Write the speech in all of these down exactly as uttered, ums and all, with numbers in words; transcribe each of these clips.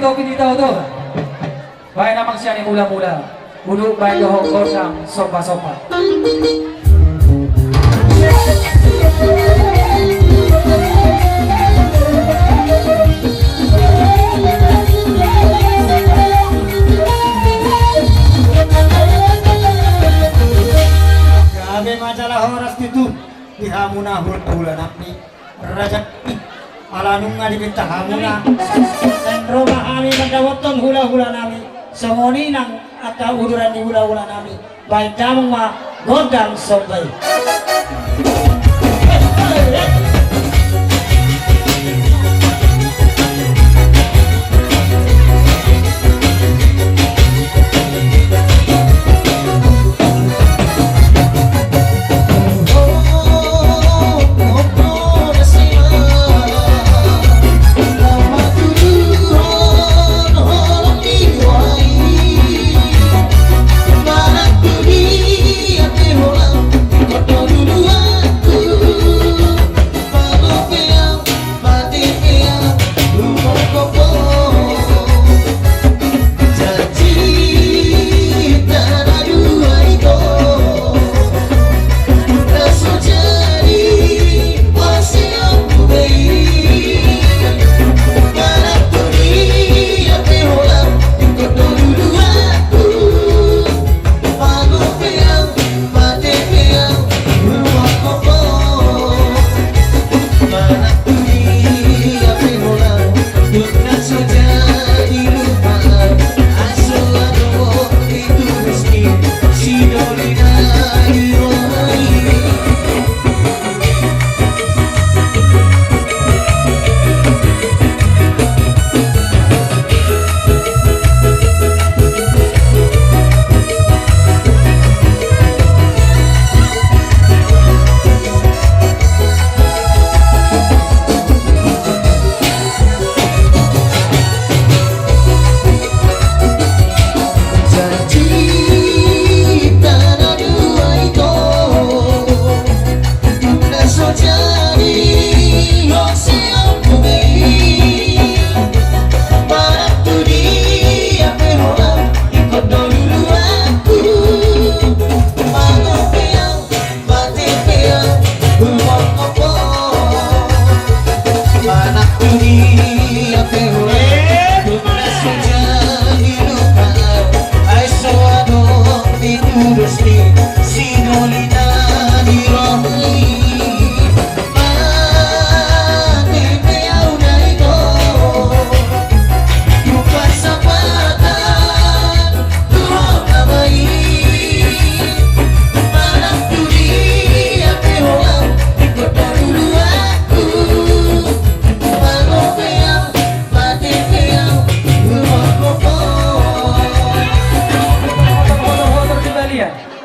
Topi ni Toga. Baen amang sian i mula-mula. Udut baen dohot gondang somba-somba. Gabe ma jala horas tutu di hamuna hula-hula nami. Rajaki, ala nunga dipinta hamuna, naeng ro ma hami mandapothon hula-hula nami. Songon i nang angka uduran ni hula-hula nami. Baen damang ma gondang somba i.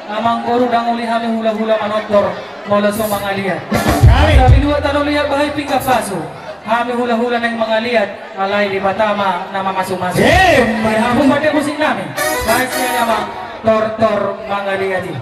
Amang boru, dang uli hami hula-hula manortor molo so mangaliat. Tapi dua tano liat bahai pinggan pasu. Hami hula-hula naeng mangaliat, alai Debata ma na mamasu-masu. Eh, mari. Hamu pande musik nami. Baik, sian amang tortor mangaliat i.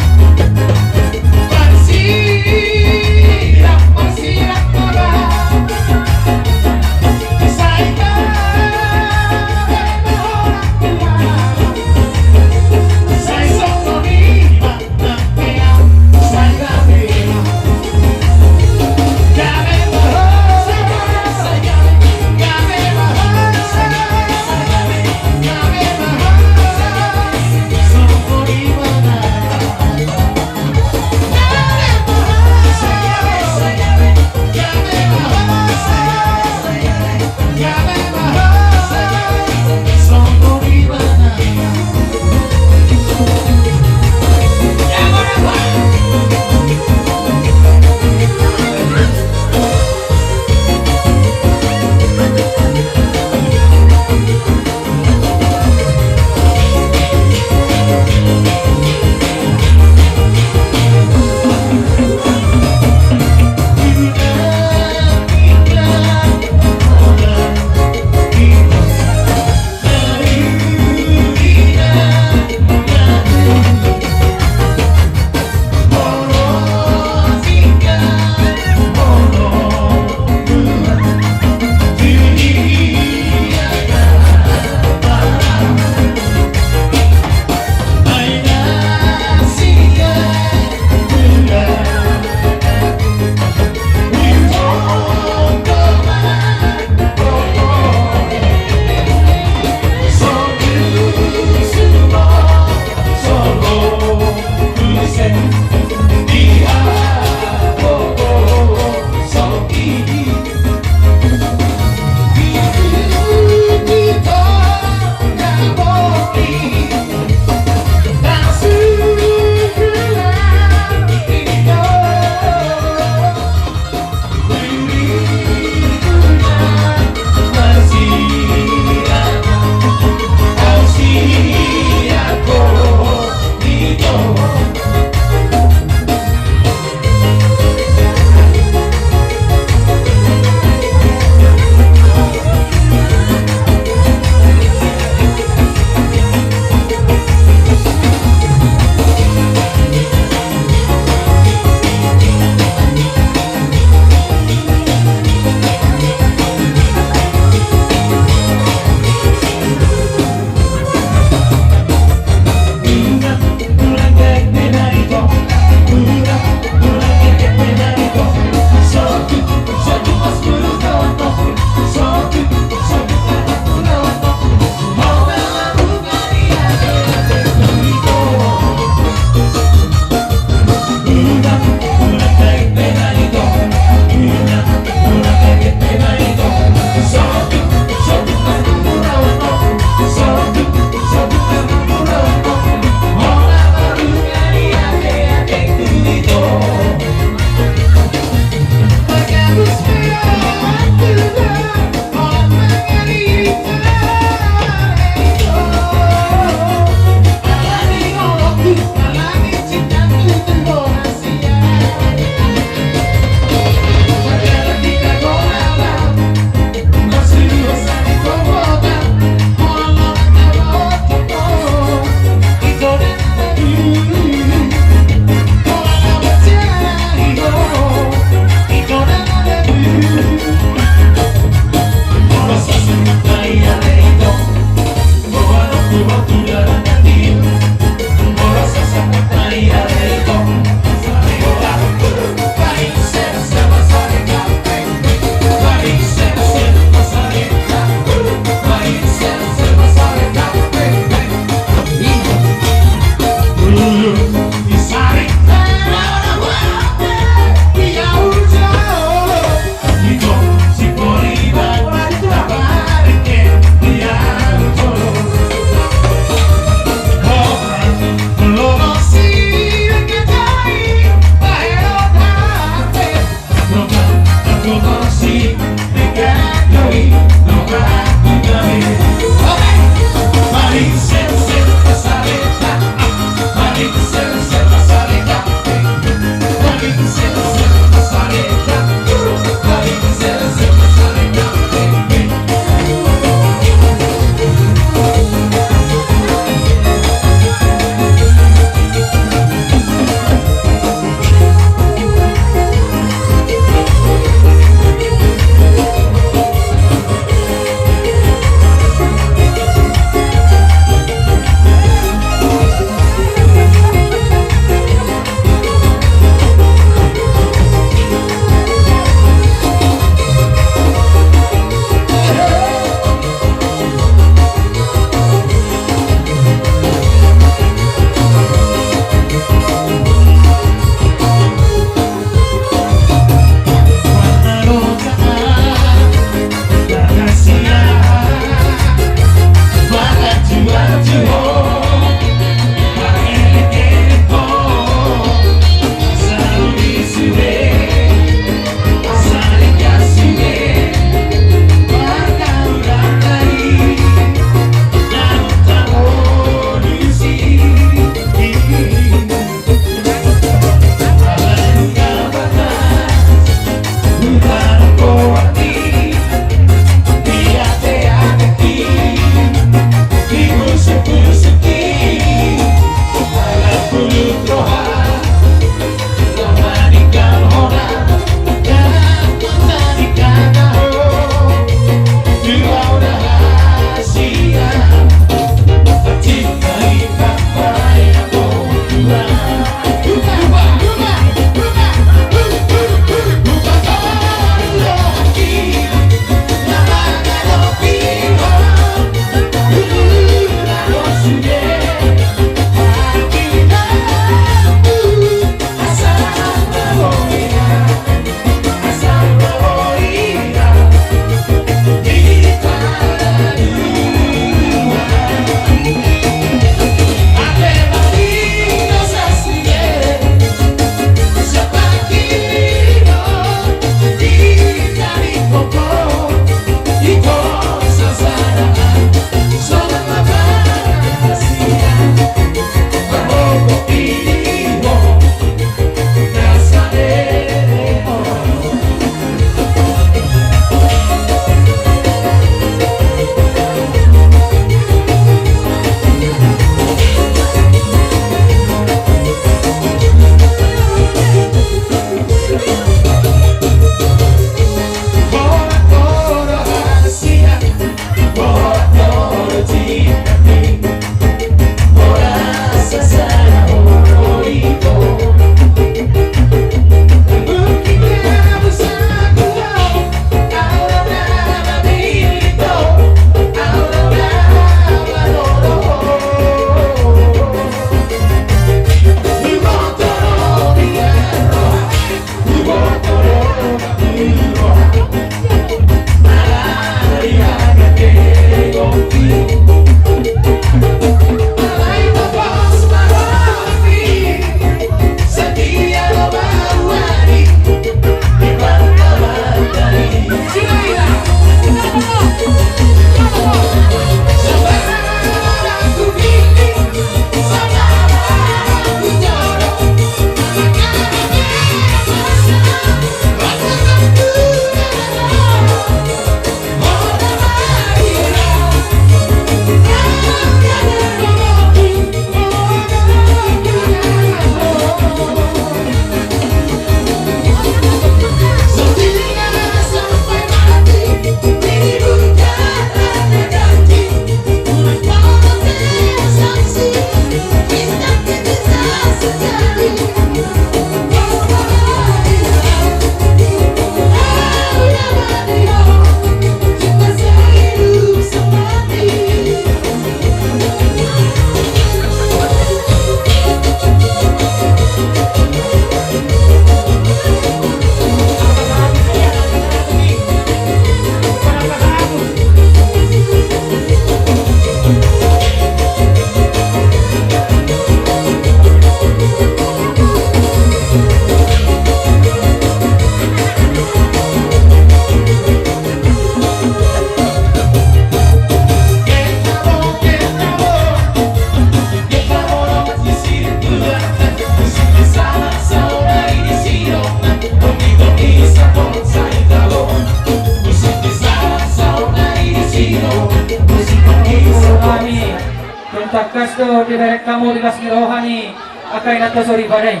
So dibereng hamu di las ni roha ni angka inanta soripada i.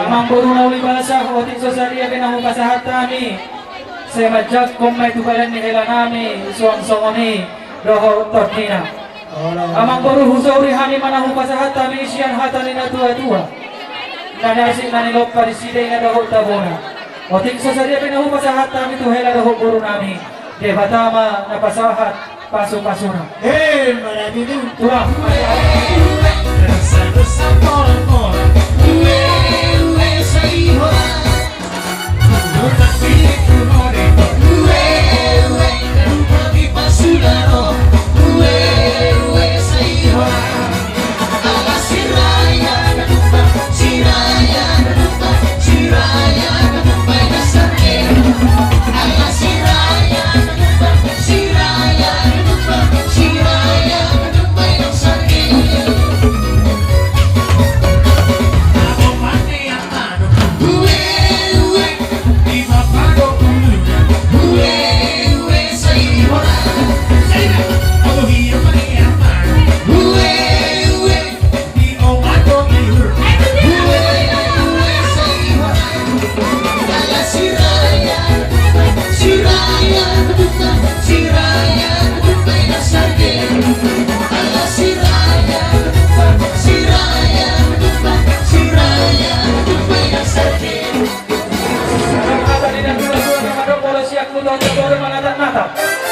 Amangboru na uli basa, otik so sadia pe na hupasahat hami, sai manjangkon ma i tu badan ni hela nami suang songon i dohot tondina. Amangboru, husauri hami ma na hupasahat hami sian hata ni na tua-tua, na asing na nilompa di sidea i na dohot tabona. Otik so sadia pe na hupasahat hami tu hela dohot boru nami, Debata ma na pasahat pasu-pasuna. He, maradi tu. Tulang.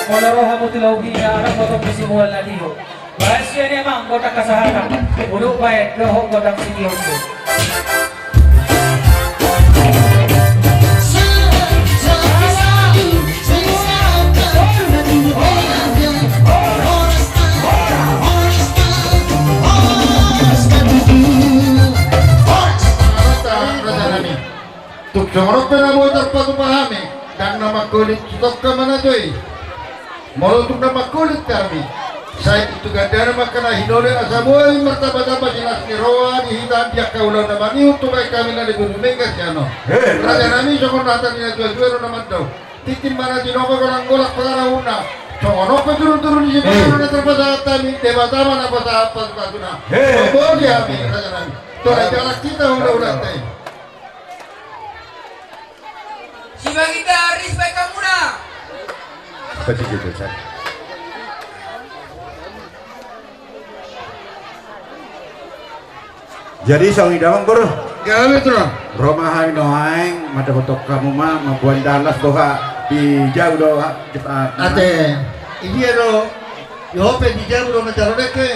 Molo roha mutilau hina anak motong bisi mual na tio. Baen sian i amang gondang hasahatan, uduk baen dohot gondang sitio. Tung songon on pe na boi tarpatupa hami, ndang na mangkolit sitongka ma na jo i. Molo tung na mangkolit hami, sai tu gandana ma angka na hinoloi asa boi martamba-tamba silas ni roha di hita di angka ulaon na mangihut tu baen hami na di Boru Mengga sian on. Raja nami, songon hata ni na tua-tua do na mandok: Tintin ma na tinopa, golang-golang pangarahutna. Songon on pe turun-turun ni simarana na tarpasahat hami, Debata ma na pasahat pasu-pasuna. Boti hami, raja nami. Tolong jalan hita ula-ulanta i. Sibagitar, respect hamuna. Jadi songon i damang boru. Gabe tu. Ro ma hami nuaeng, mandapothon hamu ma mamboan dalan las dohot di jabu do. Ate. Idia do. Di ho pe di jabu do manjalo dengke.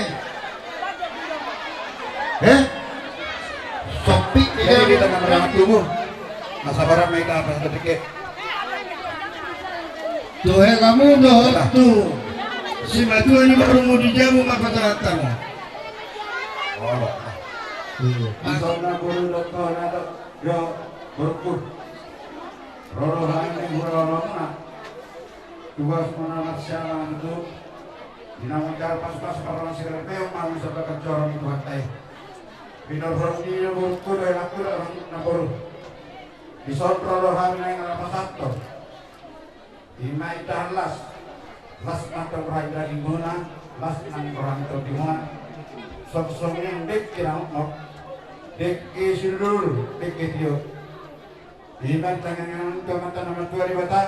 He? Sopi. Jadi di tengah-tengah tubuh. Masa barang main apa sedikit. Tu helamu dohot tu simatua ni borumu di jabu ma pasahat hamu. Olo. Iya. Di son na boru dohot na do, yo, boruku. Ro do hami naeng hurang ma. Tugas ma na marsiala tutu. Di na manjalo pasu-pasu parrohana sigarepeon ma hami sabakan joro ni Tuhanta i. Pinorhon ni boruku do, helangku do, na boru. Di son ro do hami naeng na pasahathon. I ma indahan las. Las ma antong roha ni dagingmuna, las ma roha ni tondimuna. Songon i dengke na mokmok, dengke siulul, dengke tio. I ma tangiangan tu Amanta na martua Debata.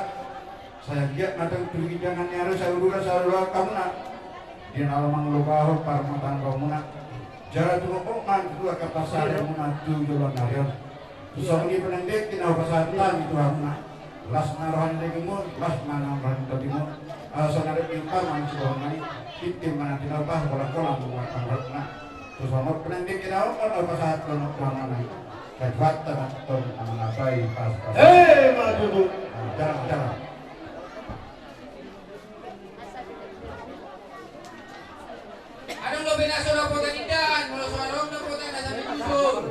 Sai anggiat ma antong tu ginjangan ni ari, sai uduran, sai uduran hamuna. Di na laho mangulahon parrumatanggaonmuna. Jala tumompa ma tutu angka parsaripeonmuna tu joloan ni ari on. Tu songon i pe naeng dengke na hupasahat hami tu hamuna. Las ma roha ni dagingmu, las ma roha ni tondimu. Asa na dengke i ma na sibohon nami. Tintin ma na tinopa, golang-golang pangarahutna. Tu songon i pe naeng dengke na hupasahat hami tu hamuna. Sai Tuhanta ma antong na mangapai pasu-pasu. He, ma tutu. Jalan, jalan. Adong dope na so dapotan indahan, molo so adong dapotan na sandok tuson.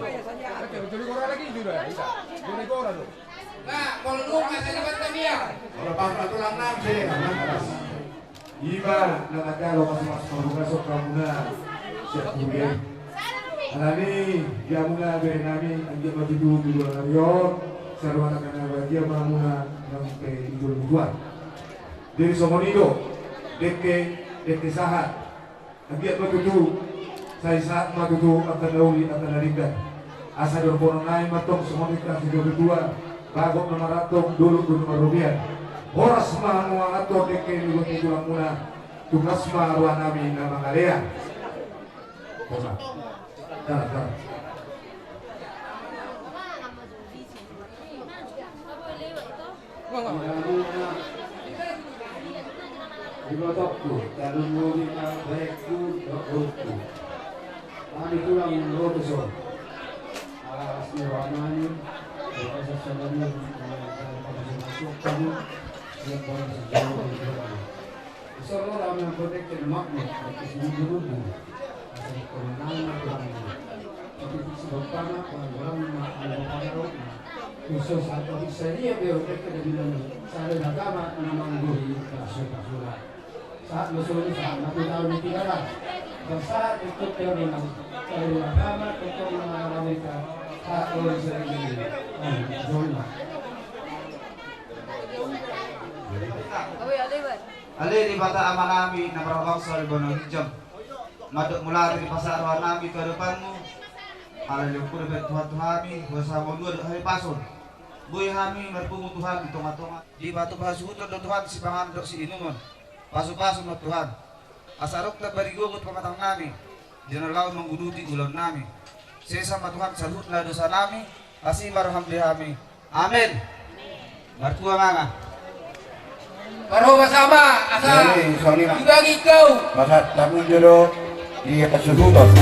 Ba, molo dung ma sandok banta mia. Molo pas ma tulang nang sini. Ima na manjalo pasu-pasu parhorasan hamuna sian huria i. Alani i hamuna bere nami, anggiat ma tutu tu joloan ni ari on sai ruatak na badia ma hamuna nang pe di jolo ni Tuhan. Jadi songon i do, dengke, dengke sahat. Anggiat ma tutu Sai sahat ma tutu angka na uli angka na denggan. Asa didok nami ma tong songon hata ni natuatua, bagot na marantong, dolok do na marrobean. Horas ma hamu manganhon dengke ni luhut ni tulangmuna, tung las ma rohanami na mangalean. Horas. Tar, tar. Di botongku, tarlumobi ma baengku dohot boruku. Hami tulang ni boru on. Ala las ni rohanami, di bagasan sadari on, ala las ni rohanami, di bagasan sadari on. Di son roha ma hami angka dengke na makmur, di son roha ma hami angka dengke na makmur. Tapi di son roha ma hami angka dengke na makmur. Di son roha ma hami angka dengke na makmur. Di son roha ma hami angka dengke na makmur. Di son roha ma hami angka dengke na makmur. Sahat ma songon i, sahat ma tu taon ni tigana. Sahat ikut dia menang. Sahat ma tu taon ni tigana. Sahat ma songon i. Ale Debata Amanami na marhabangsa di banua ginjang, mandok mauliate di pasahat rohanami tu adopanmu. Ala ni hukuna pe Tuhan tu hami, huasa mauliate dohot hahipason. Boi hami marpungu Tuhan di tongatonga. Dipatupa hasuhuton do Tuhan sipanganon dohot siinumon. Pasupasu ma Tuhan. Asa adong tambari gogo tu pamatangnami. Di na laho manguduti ulaonnami. Sesa ma Tuhan saluhutna dosanami, asi ma roham di hami. Amen. Martua mama. Parhobas ama, asa. Jadi, songon i ma. Dibagi kau. Masa tamu jodo di hasuhuton.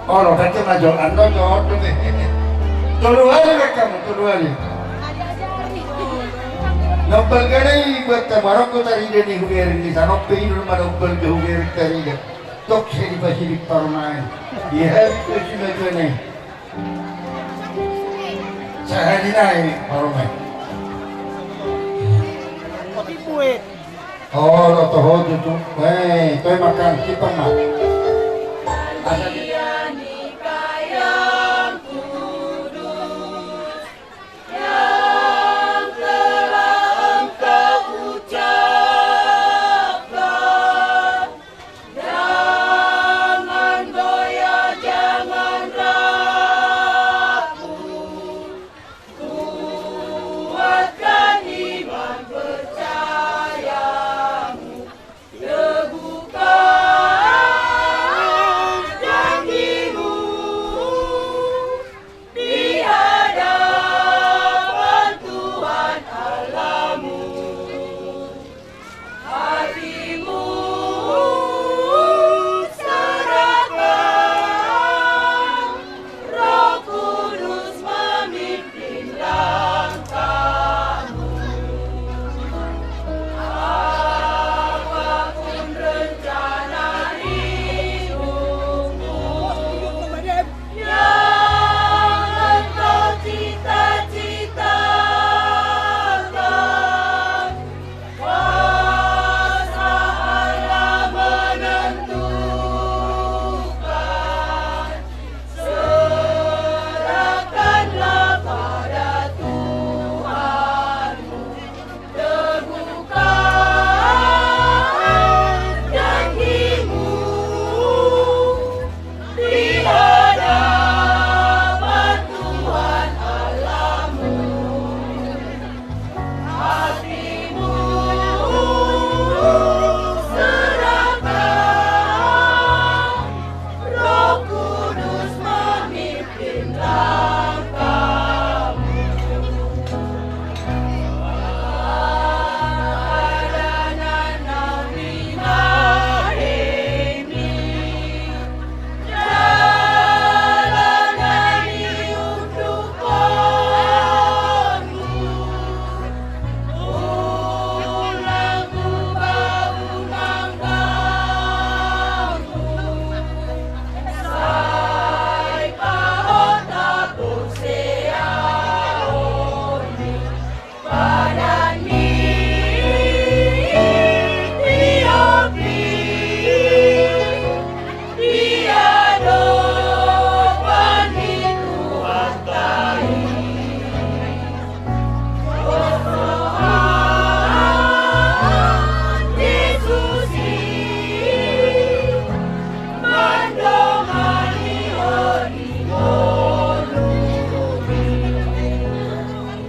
Olo, baca ma jo, annon jo, on do be. Tolu hali be hamu, tolu hali. Na umbalga na i buat hamu, adong do tarida ni hubereng ni, sarope i do ma na umbalga hubereng tarida. Tok sai dipasirik parumaen. Di hali tu si matua na i. Sahali nai parumaen. Olo, toho tutu. Eh, toe makan, simpan ma. Asa di-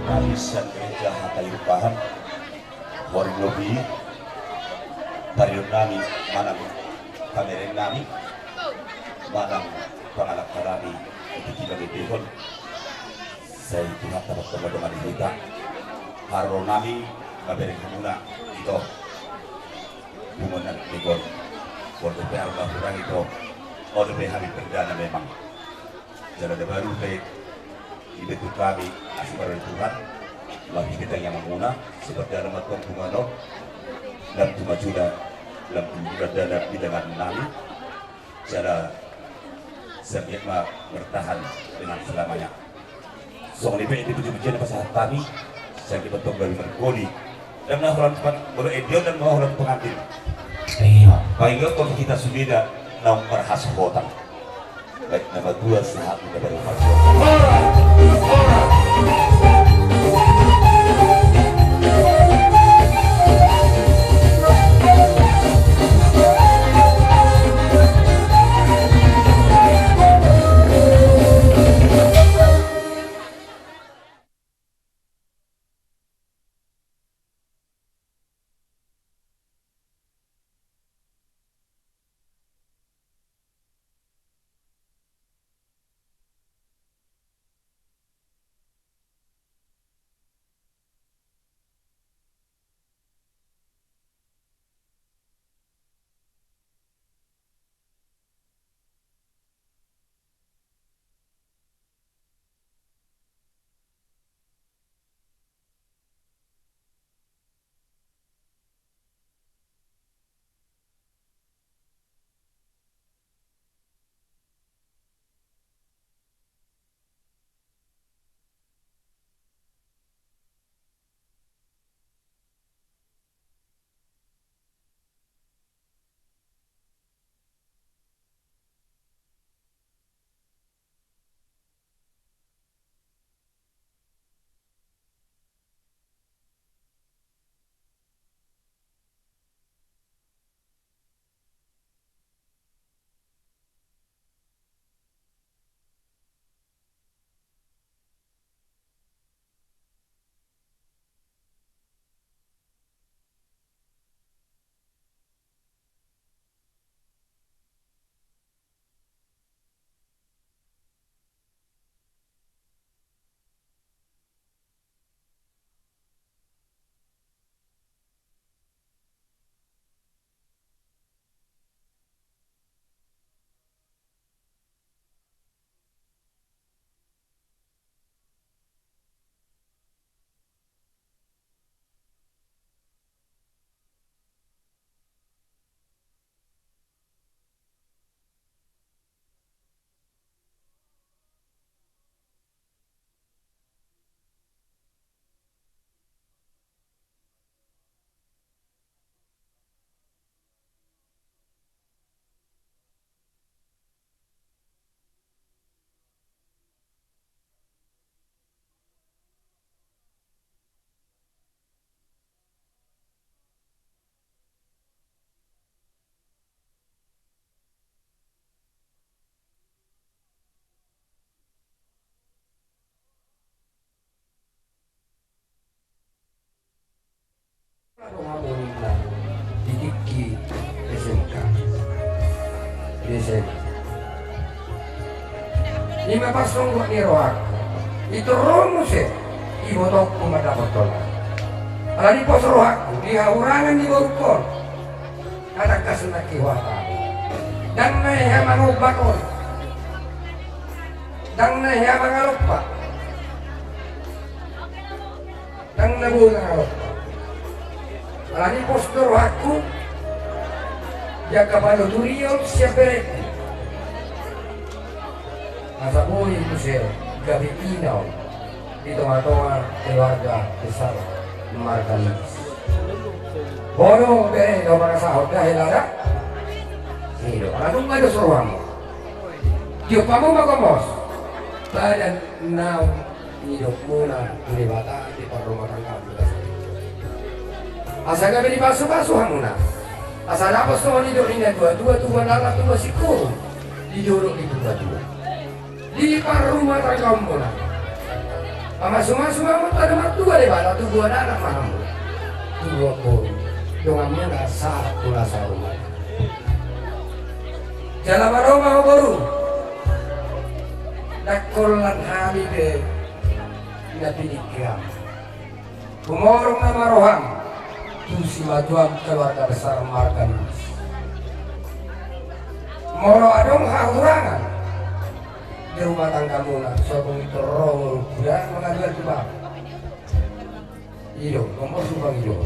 Hami sian gereja Hata Irbahan, hori lobi, parion nami manang pamereng nami manang pangalangka nami di tingki na bebehon. Sai Tuhanta ma tongtong mandongani hita. Haroro nami mamereng hamuna ito. Punguan na denggan. Molo dope haroro na hurang ito, on dope hami perdana memang. Jala na baru pe dibentuk hami asi marari Tuhan. Lahi kita yang manguna seperti alamat tong punguan on. Lam tu maju da, lam tu maju da, da, di tangan nami. Jala siap ma bertahan dengan selamanya. Songon i pe di puji-pujian na pasahat hami, sai diboto gabe margoli. Dang na holan pan, molo endi on dang na holan pengantin. Iya. Paingothon hita sudena naung marhasohotan. Baik na matua sahat na baru marhasohotan. Ise. Ima parsonggot ni rohangku. Pintor ro muse, ibotongku mandapothon. Alani pos rohangku di hahurangan ni borungkon. Hatangkas nangkin huhatahon. Ndang na hea mangombak on. Ndang na hea mangalompa. Ndang na boi mangalompa. Alani pos do rohangku di angka panuturion sian berengku. Asa boi muse gabe ina on di tongatonga keluarga besar marga Lubis. Bodo bere do mangasahon da hela da. I do, ala nunga do sorohanmu. Tiop hamu ma gomos. Badan naung nidokmuna tu Debata di parrumatanggaonmuna. Asa gabe dipasupasu hamuna. Asa dapot songon nidok ni natuatua, tubuan anak tubuan singkoru. Di dolok ni tuatua. Di parrumatanggaonmuna. Pamasumasu ma hamu tano martua Debata, tubuan anak ma hamu. Tubuan boru. Donganmuna sahat tu na saur matua. Jala ma ro ma ho boru. Ndang holan hami be na piningkiran. Humorong nama roham tu simatuam keluarga besar marga Lubis. Molo adong hahurangan di rumah tanggamuna, sotung i torong ro huda mangaduan tu Bapa. I do, nomor sumpang i do.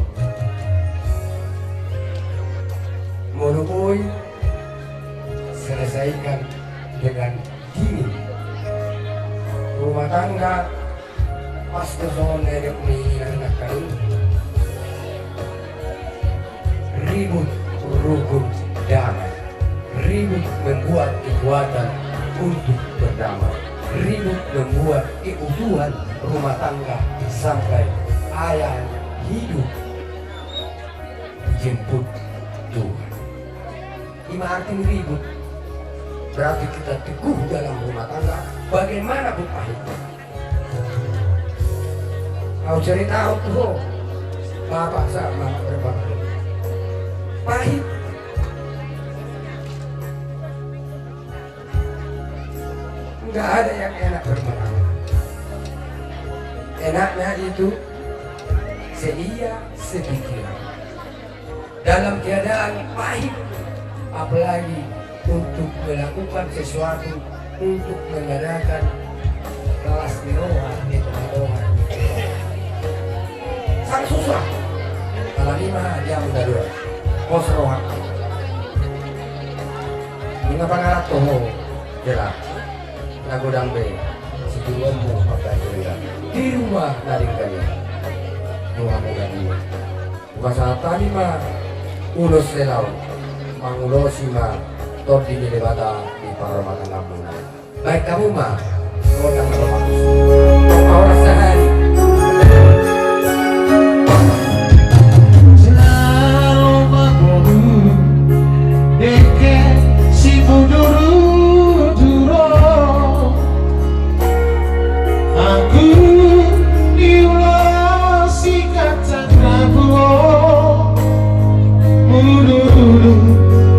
Molo boi, selesaikan dengan dingin. Rumah tangga pasti songon na didok ni inang na kalu. Ribut rukun damai. Ribut membuat kekuatan untuk berdamai. Ribut membuat keutuhan rumah tangga sampai akhir hidup dijemput Tuhan. Ima arti ni ribut. Berarti kita teguh dalam rumah tangga, bagaimanapun pahitnya. Au cerita au tu ho. Bapak sama berbagai. Pahit. Nggak ada yang enak bermerangkap. Enaknya itu seia sepikiran. Dalam keadaan pahit, apalagi untuk melakukan sesuatu untuk mengadakan kelas di roha, di tengah roha. Sang susah. Kalau lima jam dari pos roha. Lima pangarat toho jelas. Na godang be situruanmu panggabean di rumah na denggan i. Doa muda dua. Buka sahat tani ma ulos selau mangulosi ma tondi ni Debata di parrumatanggaonmuna. Baen hamu ma gondang na romantis. Tong ma horas sahali. Jalo ma boru dengke si muduru duro. Aku niulosi kata na buo. Muduru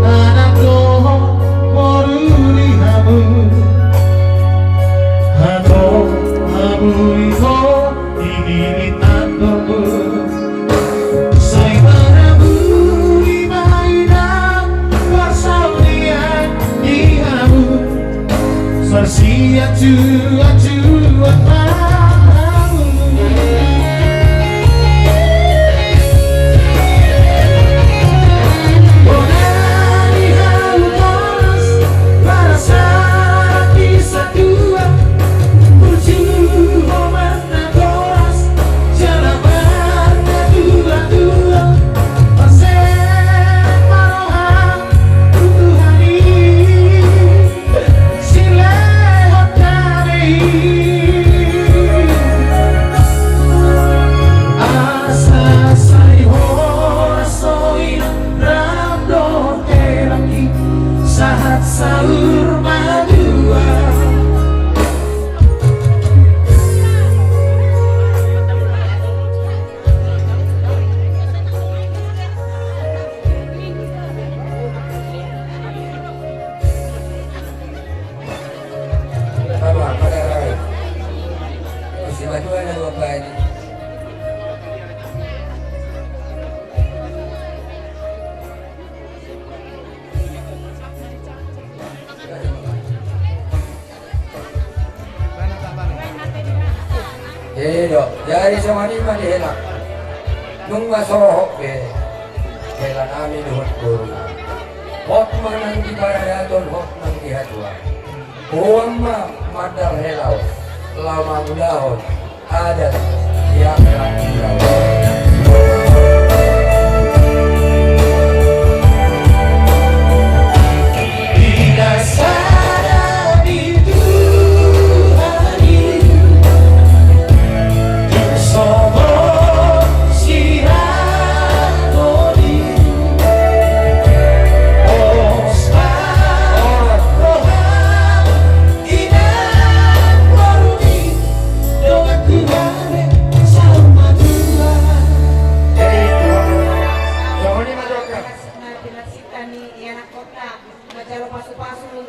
anak dohot boru ni hamu. Hatop hamu i ho. Ini ni tandokmu. Sai maraburi ma inang parsaulian di hamu. Marsiacuacuan ma hamu. Bona ni hamu horas, marasa di satua. Burju ho ma na horas, jala marnatua-tua. Marsema roham tu Tuhan i, silehon damei. Asa sai horas ho inang, ram dohot helangki, sahat saur matua. Jadi songon i ma di hela. Nunga sohot be hela nami dohot boru nami. Hot ma nang di paradaton, hot nang di hatuan. Boan ma mandar hela on, laho mangulahon adat di angka hela on. Manjalo pasupasu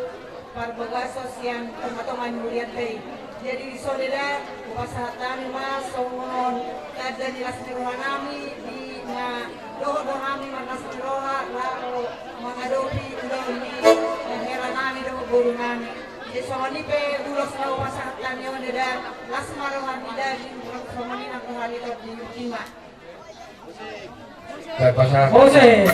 parbagason sian tongatonga ni hurianta i. Jadi di son da, hupasahat hami ma songon tanda ni las ni roha nami di na dohot do hami marlas ni roha laho mangadopi ulaon ni hela nami dohot boru nami. Jadi songon i pe ulos na hupasahat hami on da, las ma roha ni da, songon i nang roha ni tondi. Ima. Baik, pasangan. Musik.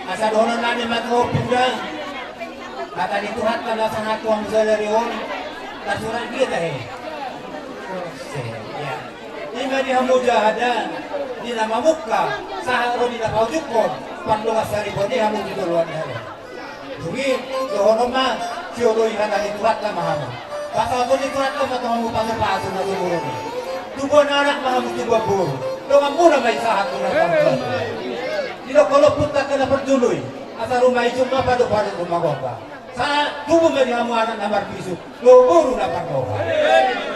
Asa dohonon nami ma tu ho pinggan. Hata ni Tuhanta na sahat tu hamu sadari on, tarsurat dia tahe. Ima di hamu jahada, di na mamungka, sahat ro di na paujungkon, pandongan saripeon i hamu di joloan ni ari. Dung i, dohonon ma, sioloi hata ni Tuhanta ma hamu. Pasahaton ni Tuhanta ma tu hamu pasupasu na sumurung i. Tubuan anak ma hamu tubuan boru. Donganmuna ma i sahat tu na parjolo. Didok holong punta ke na parjolo i. Asa ruma ijum ma padoparan ruma gompa. Sahat tubu ma di hamu anak na marbisuk, dohot boru na pardohot.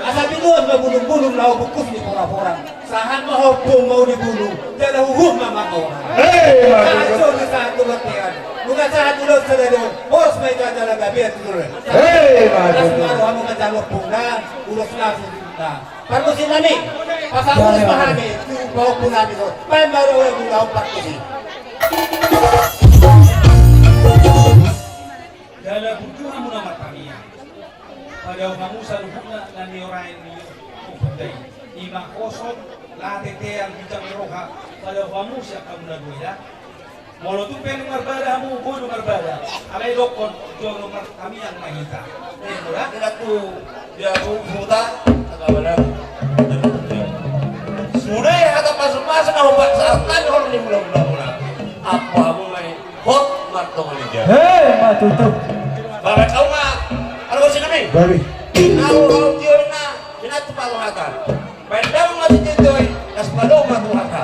Asa binuan ma bulungbulung laho bungkus ni poraporang. Sahat ma hompung ma uli bulung, jala huhut ma mangorang. Hei, sahat ma tutu. Jolo sahat tu bontean. Nunga sahat ulos sadari on, horas ma i tu jala gabe tu jolo. Hei, sahat ma tutu. Las ma roha hamu manjalo ompungna, ulos na suhutna. Parmusiknami, pasahat ulos ma hami tu pahompu nami do. Baen ma roha muna on parmusik. Jala burju hamu na martamiang. Padaohon hamu saluhutna na nioraen ni ompunta i. Ima hosom, laho tetean, ginjang ni roha. Padaohon hamu sian hamu na dua i da. Molo tung pe naeng marbada hamu, boi do marbada. Alai dokkon, jolo martamiang ma hita. Enda tu dia huta. Sude hata pasupasu na hupasahat hami horong ni hulahula muna. Apo hamu ma i hot martonga ni dia. He, ma tutu. Baen hamu ma. Alo, sinami. Babi. Nau hau tio na. Sinatu palo hata. Baen damang ma tu tio i, las palo ma tu hata.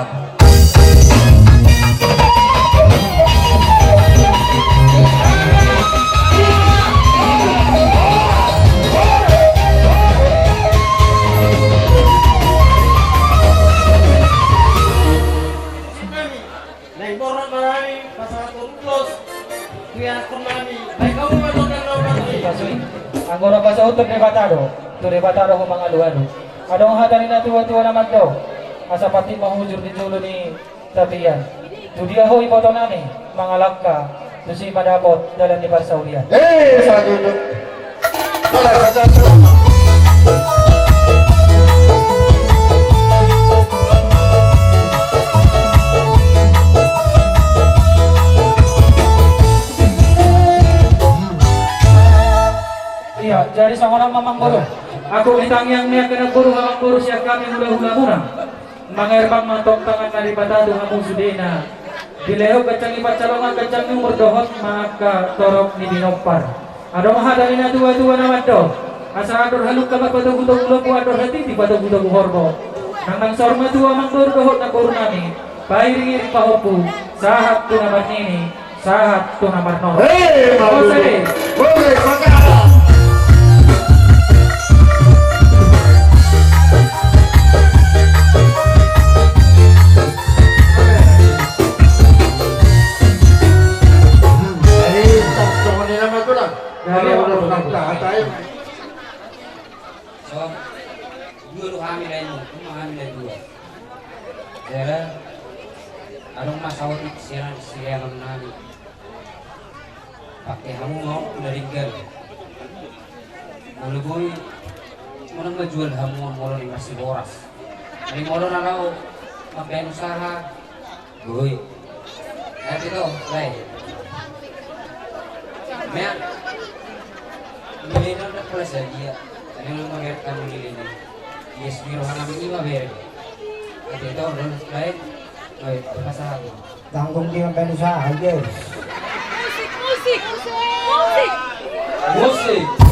Naeng borhat ma hami pasahathon ulos tu ianakhon nami. Baen hamu ma gondang na umpasui. Anggo na pasahathon Debata do, tu Debata do ho mangalualu. Adong hata ni natuatua na mandok, asa patik ma hujur di jolo ni tapian. Tu dia ho iboto nami mangalangka, tusi ma dapot dalan ni parsaulian. Eh, satu, dua. Ia, jadi songon on ma amangboru. Agung ni tangiang ni angka namboru, amangboru sian hami hulahula muna. Mangerbang ma tong tangan na Debata tu hamu sudena. Dilehon ganjang ni pansalongan, ganjang ni umur dohot ma angka torop ni pinompar. Adong hata ni natuatua na mandok, asa andor halumpang ma patogutogu lombu, andor hatiti patogutogu horbo. Nangnang saur matua amangboru dohot namboru nami, pairingiring pahompu, sahat tu na marnini, sahat tu na marnono. Hei, maudu. Ose. Boleh, maka. Jadi, tak semuanya nama tu lah. Jadi, kalau apa udah tu? Pegang tak, tak, ayo. Om. Adong ma saotik sian sianan nami. Pake hamu ma on na denggan. Molo boi, molo majual hamu on molo ni masiboras. Jadi molo na laho mambaen usaha, boi. Tapi to, bae. Mea. Mea na pola sadia. Ada yang mau merek kamu ini. Yes, di rohana minimal bere. Tapi to, bae. Bae, pasahat. Tanggung dia main usaha, guys. Musik, musik, musik. Musik.